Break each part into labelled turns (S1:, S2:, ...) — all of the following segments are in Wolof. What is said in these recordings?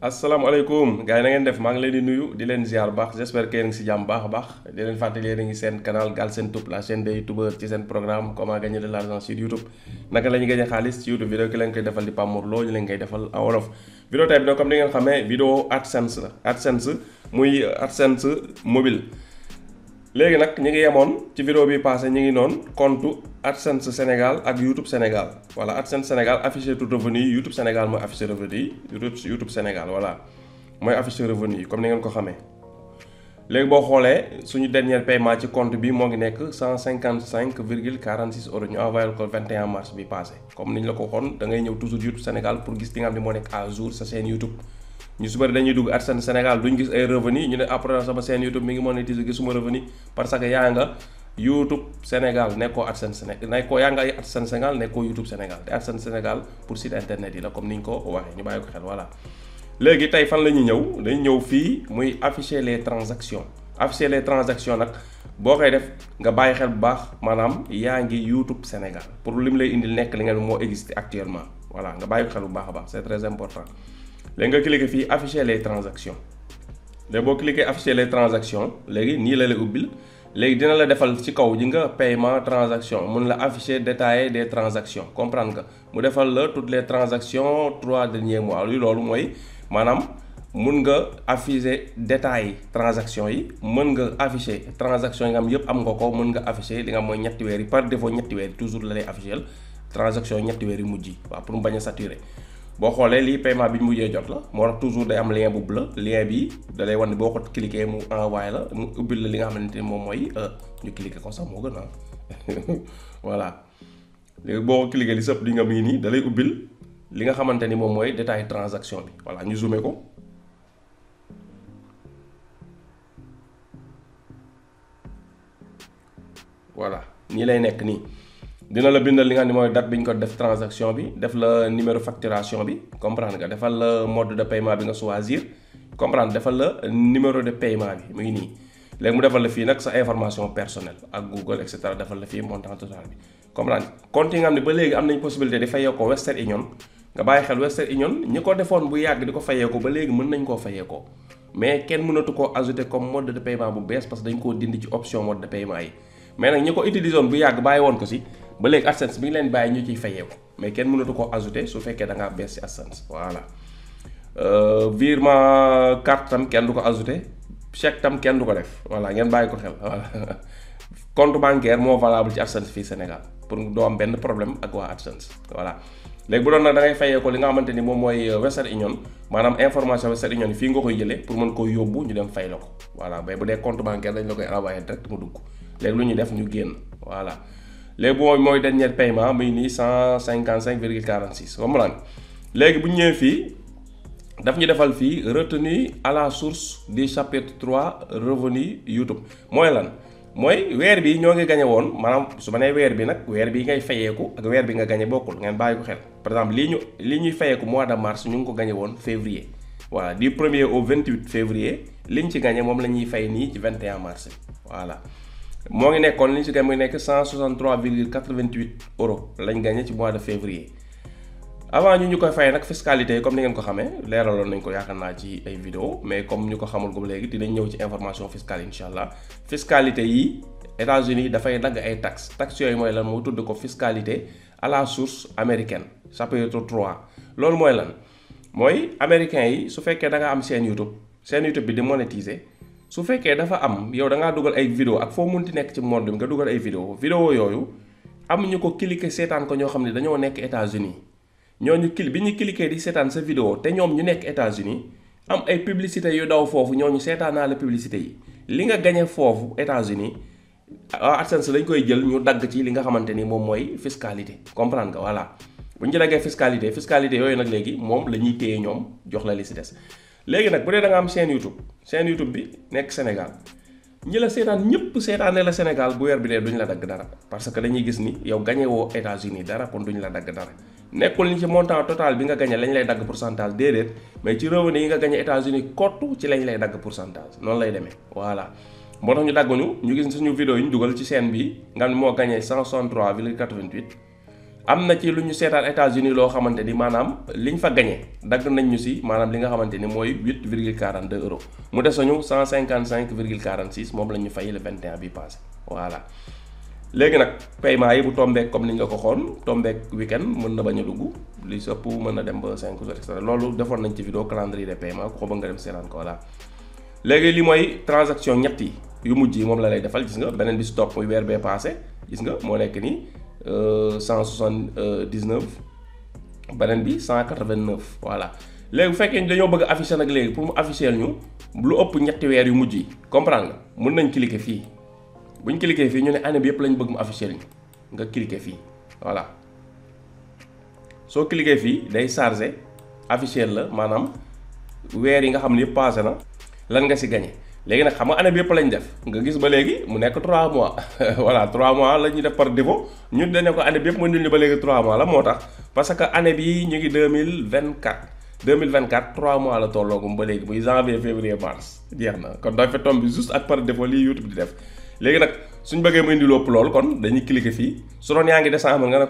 S1: asalaamaaleykum gars yi na ngeen def maa ngi leen di nuyu di leen ziar baax j'espère que yéen a ngi si jàmm baax a baax di leen fàttali yéen a ngi seen canal Galsen Tube la chaîne des youtubeurs ci seen programme comment gagner de l'argent sur YouTube naka la ñuy gagner xaalis ci YouTube vidéo ki leen koy defal di Pape Mor Lo ñu leen koy defal en wolof. vidéo tey bi nag comme ni ngeen xamee vidéo AdSense la AdSense muy AdSense mobile. léegi nag ñu ngi yemoon ci vidéo bi passé ñu ngi noonu compte AdSense Sénégal ak YouTube Sénégal voilà AdSense Sénégal affiché tout revenu yi YouTube Sénégal mooy affiché revenu yi YouTube Sénégal voilà mooy affiché revenu yi comme ni ngeen ko xamee. léegi boo xoolee suñu dernier paiement ci compte bi moo ngi nekk 155,46 euros ñu envoyé ko 21 mars bi passé comme ni ñu la ko waxoon da ngay ñëw toujours YouTube Sénégal pour gis li nga xam ne moo nekk à jour sa chaîne YouTube. ñu su bëri dañuy dugg AdSense Sénégal duñ gis ay revenu ñu ne après sama chaîne YouTube mi ngi monétiser gisuma revenu parce que yaa nga YouTube Sénégal nekkoo AdSense Sénégal yaa nga ay AdSense Sénégal nekkoo YouTube Sénégal te AdSense Sénégal pour site internet yi la comme ni ñu ko waxee ñu bàyyi ko xel voilà. léegi tey fan la ñuy ñëw dañu ñëw fii muy afficher les transactions nag boo koy def nga bàyyi xel bu baax maanaam yaa ngi YouTube Sénégal pour lim lay indil nekk li nga moo existe actuellement voilà nga bàyyi ko xel bu baax a baax c'est très important. léegi nga cliquer fii afficher les transactions léegi boo cliquer afficher les transactions léegi nii la lay ubbil léegi dina la defal ci kaw ji nga paiement transaction mun la afficher détaillé des transactions comprendre nga mu defal la toutes les transactions 3 derniers mois li loolu mooy maanaam mun nga afficher détail transactions yi mën nga afficher transactions yi nga am yëpp am nga ko mën nga afficher li nga mooy ñetti weer yi par défaut ñetti weer yi toujours la lay afficher transaction ñetti weer yi mujj yi waaw pour mu bañ a saturer. boo xoolee lii paiement bi ñu mujjee jot la moo tax toujours day am lien bu bleu lien bi da lay wan ne boo ko cliquer mu envoyé la mu ubbil la li nga xamante ni moom mooy ñu cliquer ko sax moo gën a voilà léegi boo ko cliquer li sëpp di nga mi nii da lay ubbil li nga xamante ni moom mooy détail transaction bi voilà ñu zoomé ko voilà nii lay nekk nii. dina la bindal li nga xam ne mooy date bi ñu ko def transaction bi def la numéro facturation bi comprendre nga defal la mode de paiement bi nga choisir comprendre defal la numéro de paiement bi mu ngi nii léegi mu defal la fii nag sa information personnelle ak Google et cetera defal la fii montant total bi comprendre compte yi nga xam ne ba léegi am nañ possibilité di fayee ko Western Union nga bàyyi xel Western Union ñi ko defoon bu yàgg di ko fayee ko ba léegi mën nañ koo fayee ko mais kenn mënatu koo ajouter comme mode de paiement bu bees parce que dañ koo dindi ci option mode de paiement yi mais nag ñi ko utiliser woon bu yàgg bàyyi woon ko si ba léegi AdSense bi ngi leen bàyyi ñu ciy fayeeku mais kenn mënatu ko ajouter su fekkee da ngaa bees ci AdSense voilà. virement carte tam kenn du ko ajouter chèque tam kenn du ko def voilà ngeen bàyyi ko xel voilà. compte bancaire moo valable ci AdSense fii Sénégal pour doo am benn problème ak waa AdSense voilà. léegi bu doon nag da ngay fayee ko li nga xamante ni moom mooy Western Union maanaam information Western Union fii nga koy jëlee pour mën koo yóbbu ñu dem fay la ko voilà mais bu dee compte bancaire dañ la koy envoyer direct mu dugg léegi lu ñuy def ñu génn voilà. léegi boobu mooy dernier paiement muy nii 155,46 comme lan léegi bu ñu ñëwee fii daf ñu defal fii retenu à la source du chapitre 3 revenu YouTube mooy lan mooy weer bi ñoo ngi gañe woon maanaam su ma nee weer bi nag weer bi ngay fayeeku ak weer bi nga gañe bokkul ngeen bàyyi ko xel par exemple lii ñuy fayeeku mois de mars ñu ngi ko gañe woon février voilà du 1er au 28 février liñ ci gañe moom la ñuy fay nii ci 21 mars voilà. moo ngi nekkoon li ñu si gagné mu ngi nekk 163,88 euros lañ gagné ci mois de février avant ñu koy fay nag fiscalité comme ni ngeen ko xamee leeraloon nañ ko yaakaar naa ci ay vidéo mais comme ñu ko xamul ko ba léegi dinañ ñëw ci information fiscale incha allah fiscalité yi États-Unis dafay dagg ay taxes yooyu mooy lan moo tudd ko fiscalité à la source américaine chapitre 3 loolu mooy lan mooy américains yi su fekkee da nga am seen YouTube bi di monétiser. su fekkee dafa am yow da ngaa dugal ay vidéo ak foo munti nekk ci monde bi nga dugal ay vidéo yooyu am ñu ko cliquer seetaan ko ñoo xam ne dañoo nekk États-Unis ñooñu bi ñu cliquer di seetaan sa vidéo te ñoom ñu nekk États-Unis am ay publicité yu daw foofu ñooñu seetaan naa la publicité yi li nga gañe foofu États-Unis AdSense lañ koy jël ñu dagg ci li nga xamante ni moom mooy fiscalité comprendre nga voilà bu ñu ci daggee fiscalité yooyu nag léegi moom la ñuy téye ñoom jox la li si des. léegi nag bu dee da nga am chaîne YouTube bi nekk Sénégal ñi la seetaan ñëpp seetaane la Sénégal bu weer bi dee duñ la dagg dara parce que dañuy gis ni yow gañe woo États-Unis dara kon duñ la dagg dara nekkul ni ci montant total bi nga gañe lañ lay dagg pourcentage déedéet mais ci revenu yi nga gañe États-Unis kottu ci lañ lay dagg pourcentage noonu lay demee voilà. moo tax ñu dagguñu ñu gis suñu vidéo yi ñu dugal ci chaîne bi nga xam ne moo gañe 163,88 am na ci lu ñu seetaan États-Unis loo xamante ni maanaam liñ fa gagné dagg nañ ñu si maanaam li nga xamante ni mooy 8,42 euros mu des ñu 155,46 moom la ñu fay le 21 bi passé voilà. léegi nag paiement yi bu tombeek comme ni nga ko xoon tombeek weekend mën na bañ a dugg li si ëpp mën na dem ba 5 jours et cetera loolu defoon nañ ci vidéo calendrier des paiements ku ko bëgg nga dem seetaan ko voilà. léegi li mooy transaction ñett yi yu mujj yi moom la lay defal gis nga beneen bi si topp muy weer bee passé gis nga moo nekk nii 179 beneen bi 189 voilà. léegi bu fekkee dañoo bëgg a afficher nag léegi pour mu afficher ñu lu ëpp ñetti weer yu mujj yi comprendre nga mën nañ cliquer fii. bu ñu cliquer fii ñu ne année bi yëpp lañ bëgg mu afficher ñu nga cliquer fii voilà soo cliquer fii day charger afficher la maanaam weer yi nga xam ne yëpp passé na lan nga si gagné léegi nag xam nga année bi yëpp lañ def nga gis ba léegi mu nekk 3 mois voilà 3 mois la ñuy def par défaut ñun dañ ne ko année bi yëpp mu indil ñu ba léegi 3 mois la moo tax parce que année bi ñu ngi 2024 3 mois la tolloogum ba léegi muy janvier février mars jeex na kon dafa tombé juste ak par défaut lii YouTube di def. léegi nag suñ bëggee mu indi lopp lool kon dañuy cliquer fii su doon yaa ngi décembre nga ne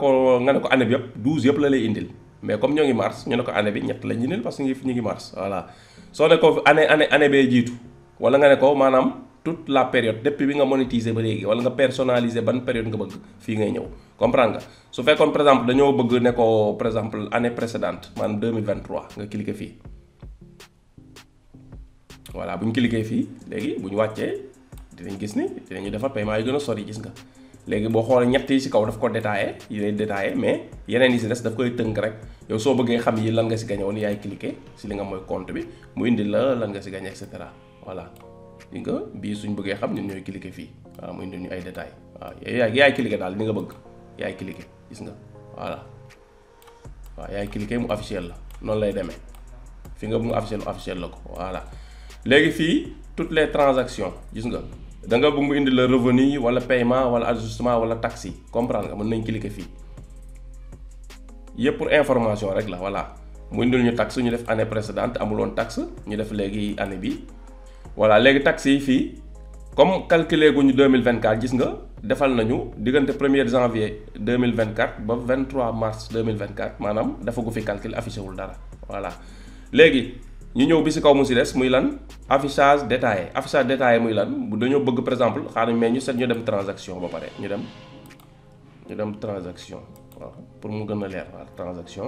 S1: ko année bi yëpp 12 yëpp la lay indil mais comme ñoo ngi mars ñu ne ko année bi ñett la ñu indil parce que ñu ngi mars voilà. soo ne ko année bee jiitu wala nga ne ko maanaam toute la période depuis bi nga monétiser ba léegi wala nga personnaliser ban période nga bëgg fii ngay ñëw comprendre nga su fekkoon par exemple dañoo bëgg ne ko par exemple année précédente maanaam 2023 nga cliquer fii voilà bu ñu cliquer fii léegi bu ñu wàccee. dinañ gis ni dinañu defar paiement yu gën a sori gis nga léegi boo xoolee ñett yi ci kaw daf ko détaillé yi lay détaillé mais yeneen yi ci des daf koy tënk rek yow soo bëggee xam yi lan nga ci gagné woon yaay cliqué ci li nga mooy compte bi mu indi la lan nga ci gagné et cetera voilà. li nga bii suñ bëggee xam ñun ñooy cliqué fii waaw mu indi ñu ay détails waaw yaay cliqué daal li nga bëgg yaay cliqué gis nga voilà waaw yaay cliqué mu officiel la noonu lay demee fi nga mu officiel la ko voilà. léegi fii toutes les transactions gis nga. da nga bëgg mu indi la revenu wala paiement wala ajustement wala taxe yi comprendre nga mën nañ cliquer fii yëpp pour information rek la voilà mu indil ñu taxe ñu def année précédente amuloon taxe ñu def léegi année bi voilà léegi taxe yi fii comme calculer gu ñu 2024 gis nga defal nañu diggante 1er janvier 2024 ba 23 mars 2024 maanaam dafa gu fi calcul affiché wul dara voilà léegi. ñu ñëw bi ci kaw mu ci des muy lan affichage détaillé muy lan bu dañoo bëgg par exemple xaaral mais ñu set ñu dem transaction ba pare ñu dem transaction waaw pour mu gën a leer waaw transaction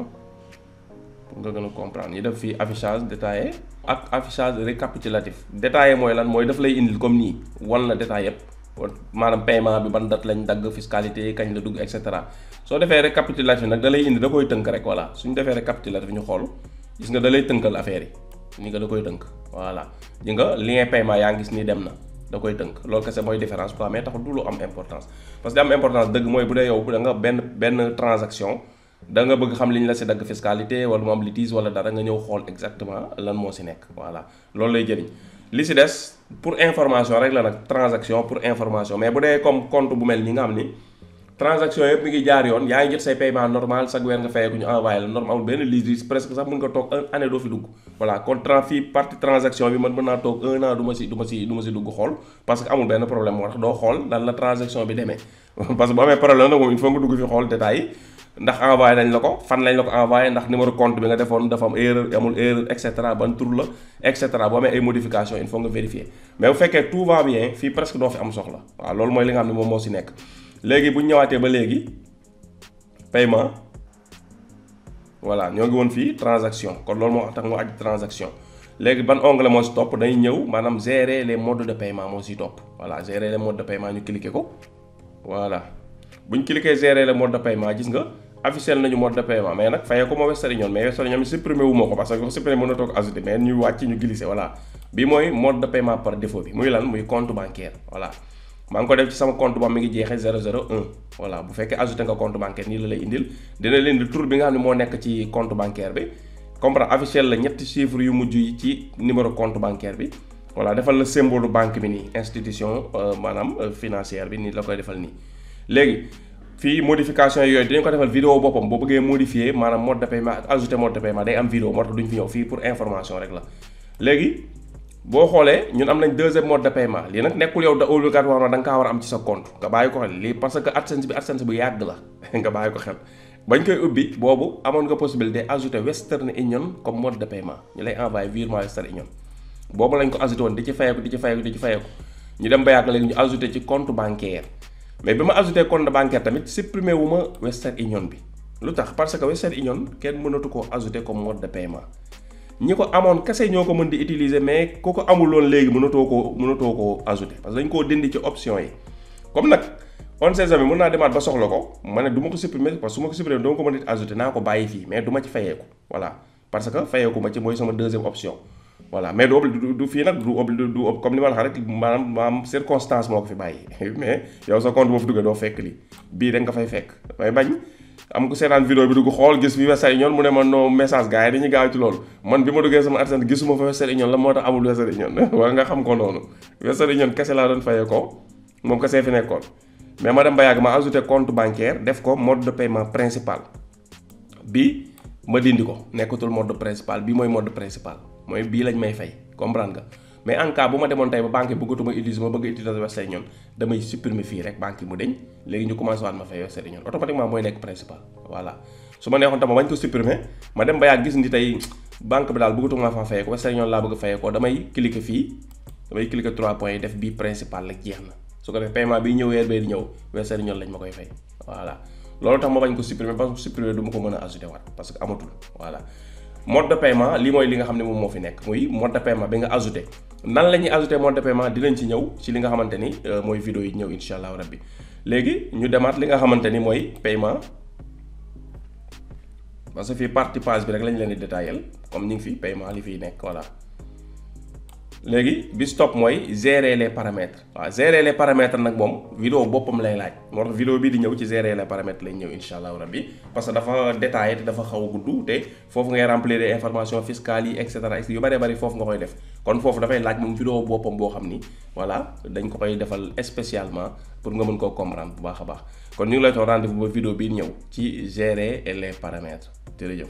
S1: pour nga gën a comprendre ñu def fii affichage détaillé ak affichage récapitulatif détaillé mooy lan mooy daf lay indil comme nii wan la détail yëpp maanaam paiement bi ban date lañ dagg fiscalité kañ la dugg et cetera soo defee récapitulatif nag da lay indi da koy tënk rek voilà suñu defee récapitulatif ñu xool gis nga da lay tënkal affaire yi. ni nga da koy tënk voilà di nga lien paiement yaa ngi gis ni dem na da koy tënk loolu kese mooy différence quoi mais taxul du lu am importance parce que am importance dëgg mooy bu dee yow da nga benn transaction da nga bëgg xam li ñu la si dagg fiscalité wala mu am litige wala dara nga ñëw xool exactement lan moo si nekk voilà loolu lay jëriñ li si des pour information rek la nag transaction pour information mais bu dee comme compte bu mel ni nga xam ni transaction yëpp mi ngi jaar yoon yaa ngi jot say paiement normal chaque weer nga fayee ko ñu envoyé la normal amul benn litige presque sax mën nga toog un année doo fi dugg voilà kon fii partie transaction bi man mën naa toog un an du ma si dugg xool parce que amul benn problème moo tax doo xool lan la transaction bi demee parce que bu amee problème nag moom il faut nga dugg fi xool détails yi ndax envoyé nañ la ko fan lañ la ko envoyé ndax numéro compte bi nga defoon dafa am erreur amul erreur et cetera ban tur la et cetera boo amee ay modification il faut nga vérifier mais bu fekkee tout va bien fii presque doo fi am soxla waaw loolu mooy li nga xam ne moom moo si nekk léegi bu ñu ñëwaatee ba léegi paiement voilà ñoo ngi woon fii transaction kon loolu moo tax mu aj transaction léegi ban onglet moo si topp dañuy ñëw maanaam gérer les modes de paiement moo si topp voilà gérer les modes de paiement ñu cliquer ko voilà bu ñu cliquer gérer les modes de paiement gis nga affiché nañu mode de paiement mais nag fayee ko moo Western Union mais Western Union supprimé wu ma ko parce que ko supprimé mën na toog ajouté mais ñu wàcc ñu glissé voilà bi mooy mode de paiement par défaut bi muy lan muy compte bancaire voilà maa ngi ko def ci sama compte ba mi ngi jeexee 001 voilà bu fekkee ajouté nga compte bancaire nii la lay indil dina leen di tur bi nga xam ne moo nekk ci compte bancaire bi comprendre officiel la ñetti chiffres yu mujj yi ci numéro compte bancaire bi voilà defal la symbole banque bi nii institution maanaam financière bi nii la koy defal nii léegi fii modification yooyu dañu ko defal vidéo boppam boo bëggee modifier maanaam mode de paiement ak ajouté mode de paiement day am vidéo moo tax duñ fi ñëw fii pour information rek la léegi boo xoolee ñun am nañ deuxième mode de paiement lii nag nekkul yow da obligatoire da nga kaa war a am ci sa compte nga bàyyi ko xel lii parce que AdSense bu yàgg la nga bàyyi ko xel bañ koy ubbi boobu amoon nga possibilité ajouter Western Union comme mode de paiement ñu lay envoyé virement Western Union boobu lañ ko ajouté woon di ci fayeeku ñu dem ba yàgg léegi ñu ajouté ci compte bancaire mais bi ma ajouté compte bancaire tamit supprimé wu ma Western Union bi lu tax parce que Western Union kenn mënatu koo ajouté comme mode de paiement ñi ko amoon kese ñoo ko mën di utiliser mais ku ko amul woon léegi mënatoo koo ajouté parce que dañ koo dindi ci option yi comme nag on sait jamais mën naa demaat ba soxla ko ma ne du ma ko supprimer parce que su ma ko supprimer dama ko mën a ajouté naa ko bàyyi fii mais du ma ci fayeeku voilà parce que fayeeku ma ci mooy sama deuxième option voilà mais du fii nag du comme li ma la wax rek maanaam circonstance moo ko fi bàyyi mais yow sa compte boo fi duggee doo fekk lii bii rek nga fay fekk may bañ am ko seetaan vidéo bi dugg xool gis bi Western Union mu ne ma no message gars yi dañuy gaaw ci loolu man bi ma duggee sama AdSense gisuma fa Western Union la moo tax amul Western Union wala nga xam ko noonu Western Union kese laa doon fayee ko moom kese fi nekkoon mais ma dem ba yàgg ma ajouté compte bancaire def ko mode de paiement principal bi ma dindi ko nekkatul mode principal bi mooy mode principal mooy bii lañ may fay comprendre nga mais en cas bu ma demoon tey ba banque bëggatuma utiliser ma bëgg utiliser Western Union damay supprimer fii rek banque mu deñ léegi ñu commencé waat ma fay Western Union automatiquement mooy nekk principal voilà su ma neexoon tam ma bañ ko supprimer ma dem ba yàgg gis ni tey banque bi daal bëggatuma faa fayee ko Western Union laa bëgg fayee ko damay cliquer fii damay cliquer 3 points yi def bii principal rek jeex na su ko def paiement bi ñëw weer bee di ñëw Western Union lañ ma koy fay voilà loolu tax ma bañ ko supprimer parce que supprimer du ma ko mën a ajouter waat parce que amatul voilà mode de paiement lii mooy li nga xam ne moom moo fi nekk muy mode de paiement bi nga ajouté nan la ñuy ajouté mode de paiement dinañ ci ñëw ci li nga xamante ni mooy vidéo yi ñëw insha allahu rabbi léegi ñu demaat li nga xamante ni mooy paiement parce que fii partie page bi rek lañ leen di détaillé comme ñu ngi fi paiement li fiy nekk voilà léegi bi stop mooy gérer les paramètres waaw gérer les paramètres nag moom vidéo boppam lay laaj moo tax vidéo bii di ñëw ci gérer les paramètres lañ ñëw insha allahu rabbi parce que dafa détaillé te dafa xaw a gudd te foofu ngay remplir des informations fiscales yi et cetera yu bëree bëri foofu nga koy def kon foofu dafay laaj moom vidéo boppam boo xam ni voilà dañ ko koy defal spécialement pour nga mën koo comprendre bu baax a baax kon ñu ngi lay toog rendez-vous ba vidéo bii ñëw ci gérer les paramètres jërëjëf.